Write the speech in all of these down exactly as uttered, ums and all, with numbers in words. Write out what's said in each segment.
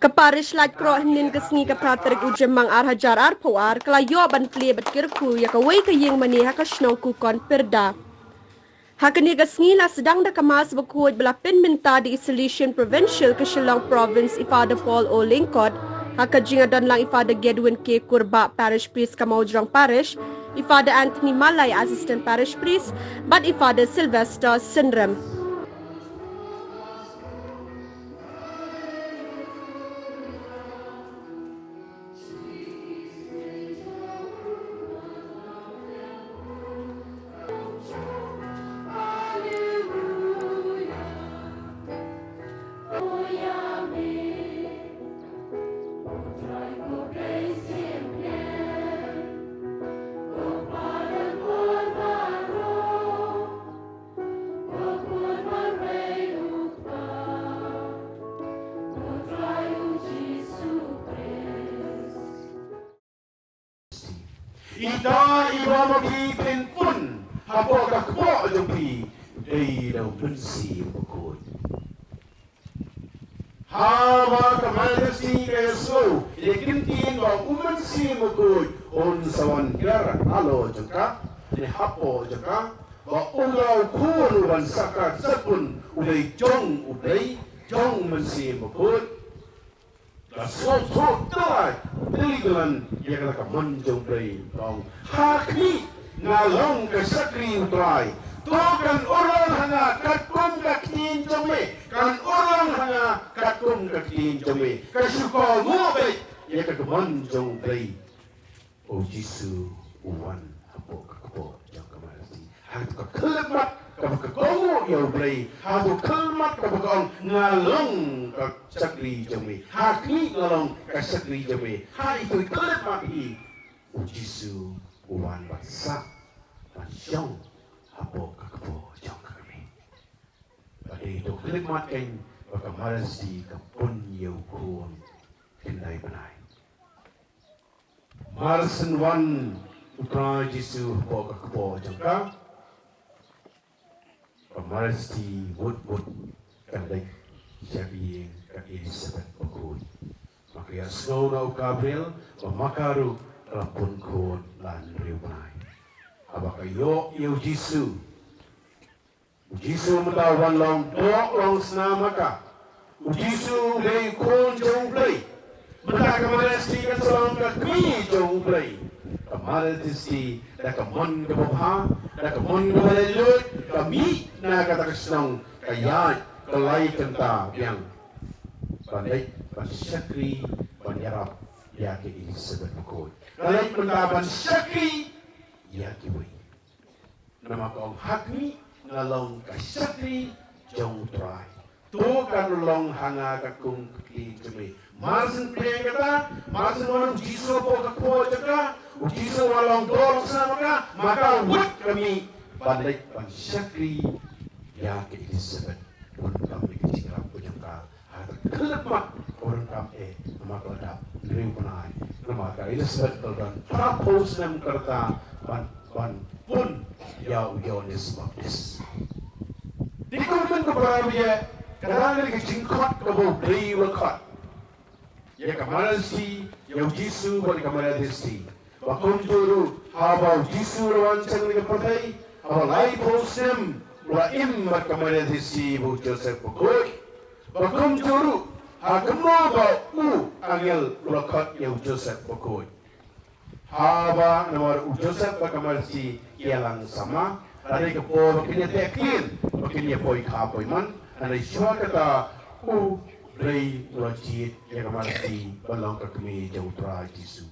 Ka parish Laitkroh hynnin ka sngi ka phra tarik u Jymmang ar hajar arphew ar ka la ïoh ban plie bad kyrkhu ïa kawei ka ïing mane ha ka shnong Kukon Pyrda. Ha kane ka sngi la sdang da ka Mass bakhuid ba la pynmynta da i Salesian Provincial ka Shillong Province i Father Paul O Lyngkot, ha ka jingïadon lang i Father Gedwin K Kurbah, Parish Priest ka Mawjrong Parish, i Father Anthony Malai, Assistant Parish Priest, bad i Father Sylvester Synrem. Ita iba ma phi phin pun hapoh ka kpoh jong phi, dei da u Mynsiem Bakhuid. Haba ka Majesty ka ïasngew ïa ki ktien ba u Mynsiem Bakhuid un sa wan hiar halor jong ka ne hapoh jong ka, ba u la u khun u ban sa ka sahkun u dei jong u Blei, jong u Mynsiem Bakhuid. Ka sngewthuh Trai, tylli tyllan ïa ka la ka mon jong u Blei, ka ong, ha khmih nga long ka shakri u Trai. To kan urlong ha nga katkum ka ktien jong me, kan urlong ha nga katkum ka ktien jong me. Ka shu kohnguh beit ïa ka mon jong u Blei. U Jisu u wan hapoh ka kpoh jong ka Majesty. Hato ka khyllipmat kaba ka kohnguh ïa u Blei. Hato ka khyllipmat kaba ka ong nga long ka shakri jong me. Ha khmih nga long ka shakri jong me. Ha ito i khyllipmat hi u Jisu u wan ban sah ban shong hapoh ka kpoh jong ka kmie. Bad ito i khyllipmat keiñ ba ka Majesty ka pun ïa u khun khyndai bnai. Mar shen wan u Trai Jisu hapoh ka kpoh jong ka, ka Majesty wut wut ka leit sha ka ïing ka Elizabeth bakhuid. Ma ka ïasngew na u Gabriel ba ma ka ruh ka la pun khun la hynriew bnai. Haba ka ïoh ïa u Jisu, u Jisu mynta u wan long doh long snam ha ka. U Jisu u dei u khun jong u Blei. Mynta ka Majesty kan sa long ka kmie jong u Blei. Ka Majesty da ka mon kaba bha, da ka mon kaba laitluid, ka mih na kata ka shnong, ka ïaid, ka lai kynta biang. Ban leit ban shakri, ban ïarap ïa ka Elizabeth bakhuid. Ka leit mynta ban shakri ïa kiwei. Namar ka ong ha khmih nga long ka shakri jong u Trai. To kan long ha nga katkum ka ktien jong me. Mar shen pdiang kata, mar shen wan u Jisu hapoh ka kpoh jong ka, u Jisu u wan long doh long snam ha ka, ma ka wut ka mih ban leit ban shakri ïa ka Elizabeth. Bun kam ïa ka jingïarap ka jong ka. Ha kata ka khyllipmat ka donkam eh, namar ka la dap hynriew bnai, namar ka Elizabeth ka la don phra phew snem ka rta ban, ban pun ïa u Ïoannis Baptist. Te kumne ka para bangeit, ka dang ka jingkhot kaba U Blei u la khot ïa ka Maria Theisotti, ïa u Jisu bad ïa ka Maria Theisotti. Ba kumjuh ruh haba u Jisu u la wan sha kane ka pyrthei, haba laiphew snem u la im bad ka Maria Theisotti bad u Joseph bakhuid. Ba kumjuh ruh ha kumno ba u angel u la khot ïa u Joseph bakhuid. Haba namar u Joseph bad ka Maria Theisotti ki ïalang samla, hynrei ka por ba kin ïateh ktien, ba kin ïa poi kha poi man, hynrei shuwa kata U Blei u la jied ïa ka Maria Theisotti ban long ka kmie jong u Trai Jisu.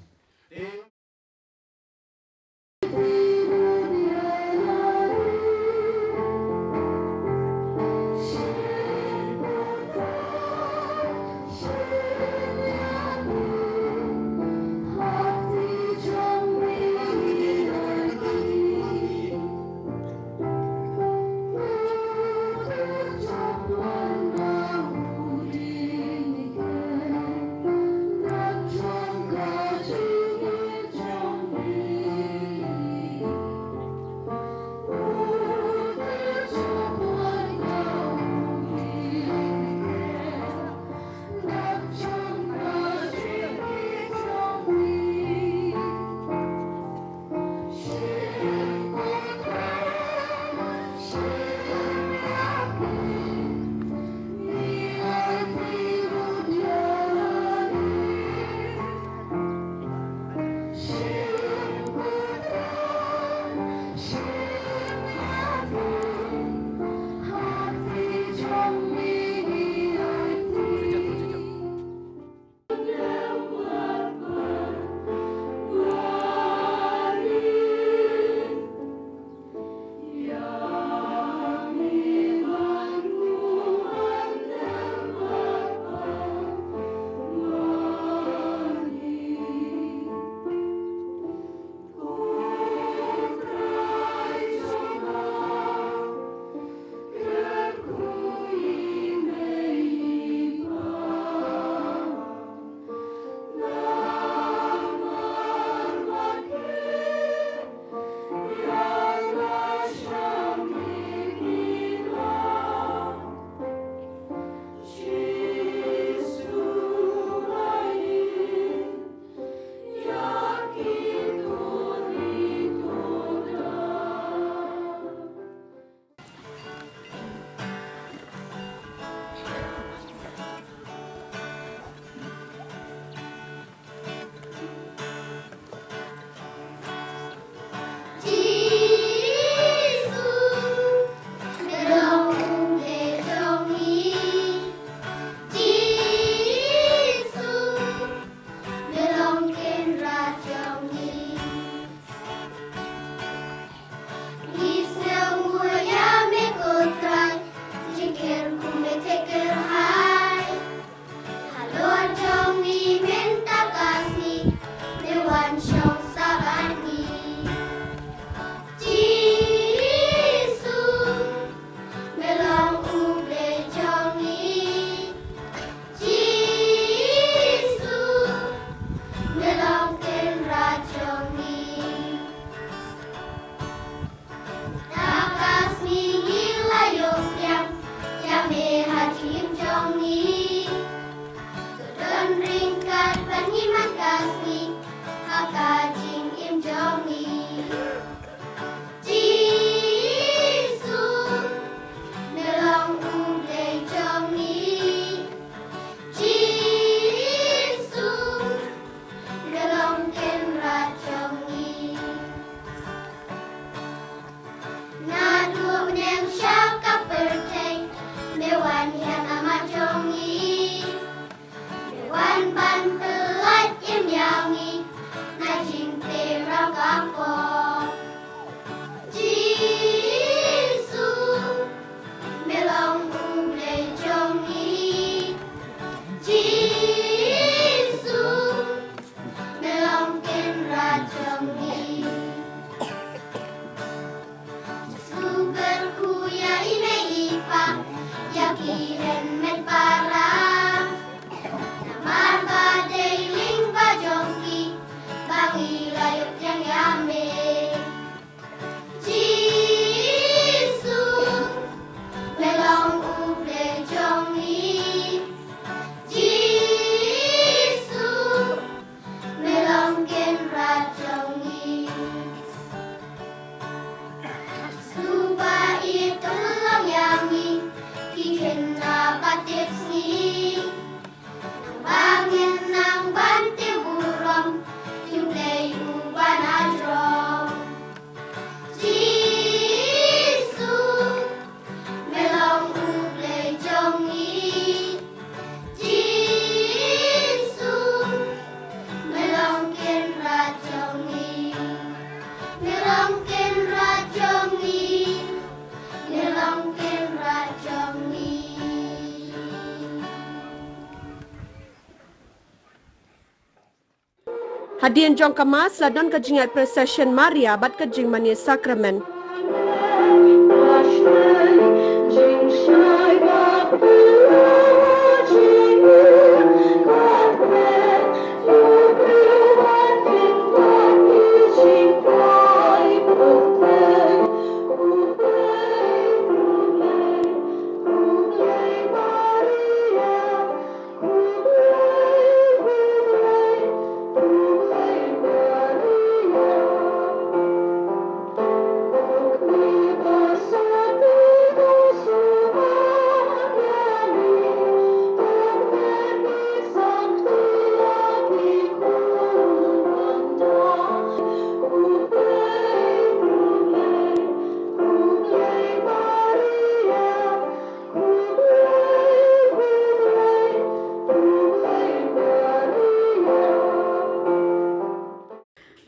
Ryngkat bad ngi man ka sngi ha ka jingim jong ngi. Jisu, me long U Blei jong ngi. Jisu, me long Kynrad jong ngi. Naduh mynne sha ka pyrthei, me wan hiar ha khmat jong ngi. Me wan ban pyllait im ïa ngi na jingtip rangkap. Jisu, me long U Blei jong ngi. Jisu, me long Kynrad jong ngi. Jisu, kyrkhu ïa i mei i pa, ïa ki hynmen para. Namar ba dei lyngba jong ki ba ngi la ïoh pdiang ïa me. Jisu, me long U Blei jong ngi. Jisu, me long Kynrad jong ngi. Suba i tyrlong ïa ngi ki khynnah ba tipsngi. Nang ba ngin nang ban tip burom ïa U Blei uba na jrong. Jisu, me long U Blei jong ngi. Jisu, me long Kynrad jong ngi. Me long Kynrad jong ngi. Me long Kynrad jong ngi. Hadien jong ka Mass la don ka jingïaid procession Maria bad ka jingmane Sakramen.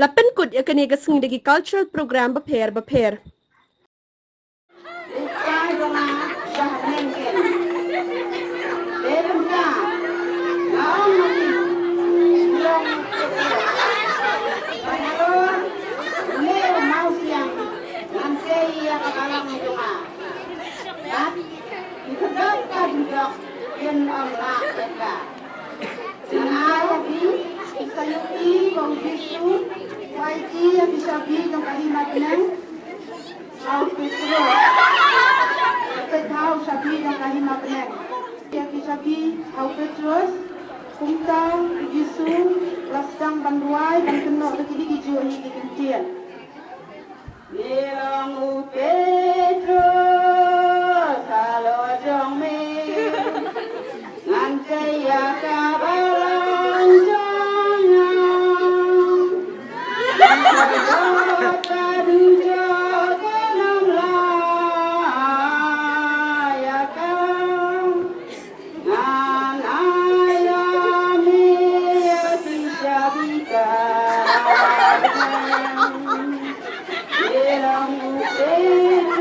La pynkut ïa kane ka sngi da ki cultural program bapher bapher. Ki khyrdop ka dudok kin ym lah ïa ka. Ngan ai ha phi ki shabi jong U Jisu, wai ki ïa ki shabi jong ka hima bneng ha u Petros. Peit ha u shabi jong ka hima bneng. Ïa ki shabi ha u Petros, kumta U Jisu la sdang ban rwai ban kynnoh da kine ki juh hi ki kyntien. Me long u Petros halor jong me, ngan tei ïa ka balang jong nga. Ka dujok kan ym lah ïa ka. Ngan ai ïa me ïa ki shabi ka. Me long u Petros.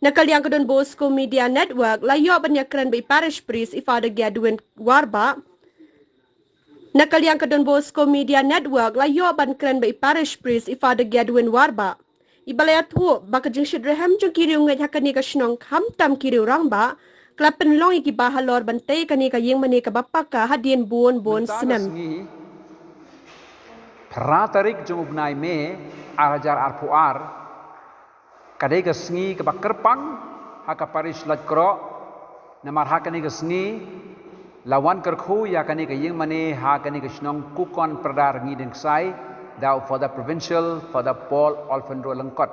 Na ka liang ka Don Bosco Media Network la ïoh ban ïakren bad i Parish Priest i Father Giadwin Warbah. Na ka liang ka Don Bosco Media Network la ïoh ban kren bad i Parish Priest i Father Giadwin Warbah, iba la ïathuh ba ka jingshitrhem jong ki riewngeit ha kane ka shnong, khamtam ki riewrangbah, ka la pynlong ïa ki bahalor ban tei kane ka ïingmane kaba paka hadien bun bun snem. Mynta ka sngi, phra tarik jong u bnai May, ar hajar arphew ar, ka dei ka sngi kaba kyrpang ha ka Parish Laitkroh. Namar ha kane ka sngi la wan kyrkhu ïa kane ka ïingmane ha kane ka shnong Kukon Pyrda Rngiew Diengksai da u Father Provincial, Father Paul Alfenro Lyngkot.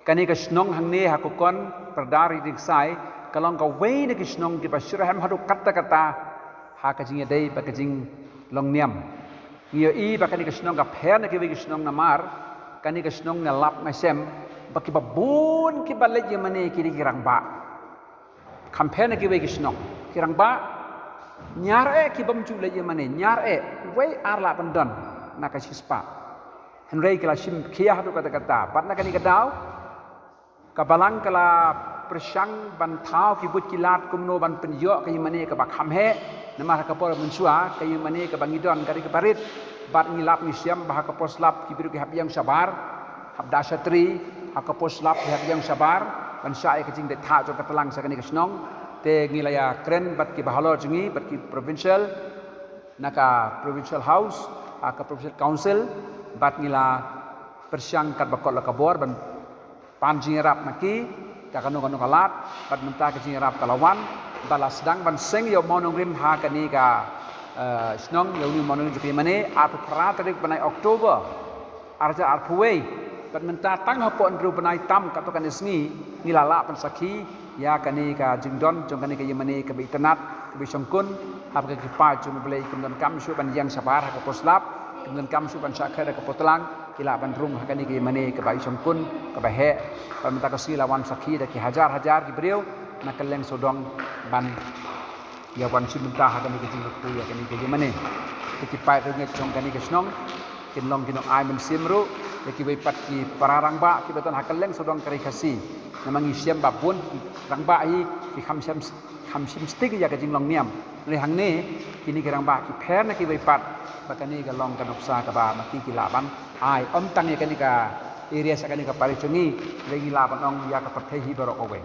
Kane ka shnong hangne ha Kukon Pyrda Rngiew Diengksai ka long kawei na ki shnong kiba shitrhem haduh katta katta ha ka jingïadei bad ka jinglong niam. Ngi ïohi ba kane ka shnong ka pher na kiwei ki shnong namar kane ka shnong nga lap nga shem ba kiba bun kiba leit ïingmane ki dei ki rangbah. Kham pher na kiwei ki shnong, ki rangbah ñiar eh ki bym ju leit ïingmane, ñiar eh, wei ar lah ban don na ka shispah. Hynrei ki la shim khia haduh katta katta. Bad na kane ka daw ka balang ka la pyrshang ban thaw ki buit ki lad kumno ban pynïoh ka ïingmane kaba kham heh. Namar ha ka por mynshuwa ka ïingmane kaba ngi don ka dei kaba rit. Bad ngi lap ngi shem ba ha ka por slap ki briew ki hap ïeng shabar, hap da shatri, ha ka por slap ki hap ïeng shabar ban shah ïa ka jingdait thah jong ka tlang sha kane ka shnong. Te ngi la ïakren bad ki bahalor jong ngi, bad ki Provincial, na ka Provincial House, ha ka Provincial Council, bad ngi la pyrshang katba kot la ka bor ban pan jingïarap na ki da kano kano ka lad. Bad mynta ka jingïarap ka la wan, bad la sdang ban seng ïa u mawnongrim ha kane ka, eh, shnong, ïa une u mawnongrim jong ka ïingmane, arphew phra tarik bnai October, ar hajar arphew wei. Bad mynta tang hapoh hynriew bnai tam katto katne sngi ngi la lah ban sakhi ïa kane ka jingdon jong kane ka ïingmane kaba itynnad, kaba ishongkun. Haba ki paid jong U Blei kim donkam shuh ban ïeng shabar ha ka por slap, kim donkam shuh ban shah khet ha ka por tlang, ki lah ban rung ha kane ka ïingmane kaba ishongkun, kaba heh. Bad mynta ka sngi la wan sakhi da ki hajar hajar ki briew na kylleng sawdong ban ïa wan shim bynta ha kane ka jingkyrkhu ïa kane ka ïingmane. Te ki paid riewngeit jong kane ka shnong kin long ki nongai mynsiem ruh ïa kiwei pat ki para rangbah kiba don ha kylleng sawdong ka ri Khasi. Namar ngi shem ba bun ki rangbah hi ki kham shem, kham shim sting ïa ka jinglong niam. Hynrei hangne kine ki rangbah ki pher na kiwei pat, ba kane ka long ka nuksa kaba ma ki ki lah ban ai ym tang ïa kane ka area sha kane ka parish jong ngi, hynrei ngi lah ban ong ïa ka pyrthei hi baroh kawei.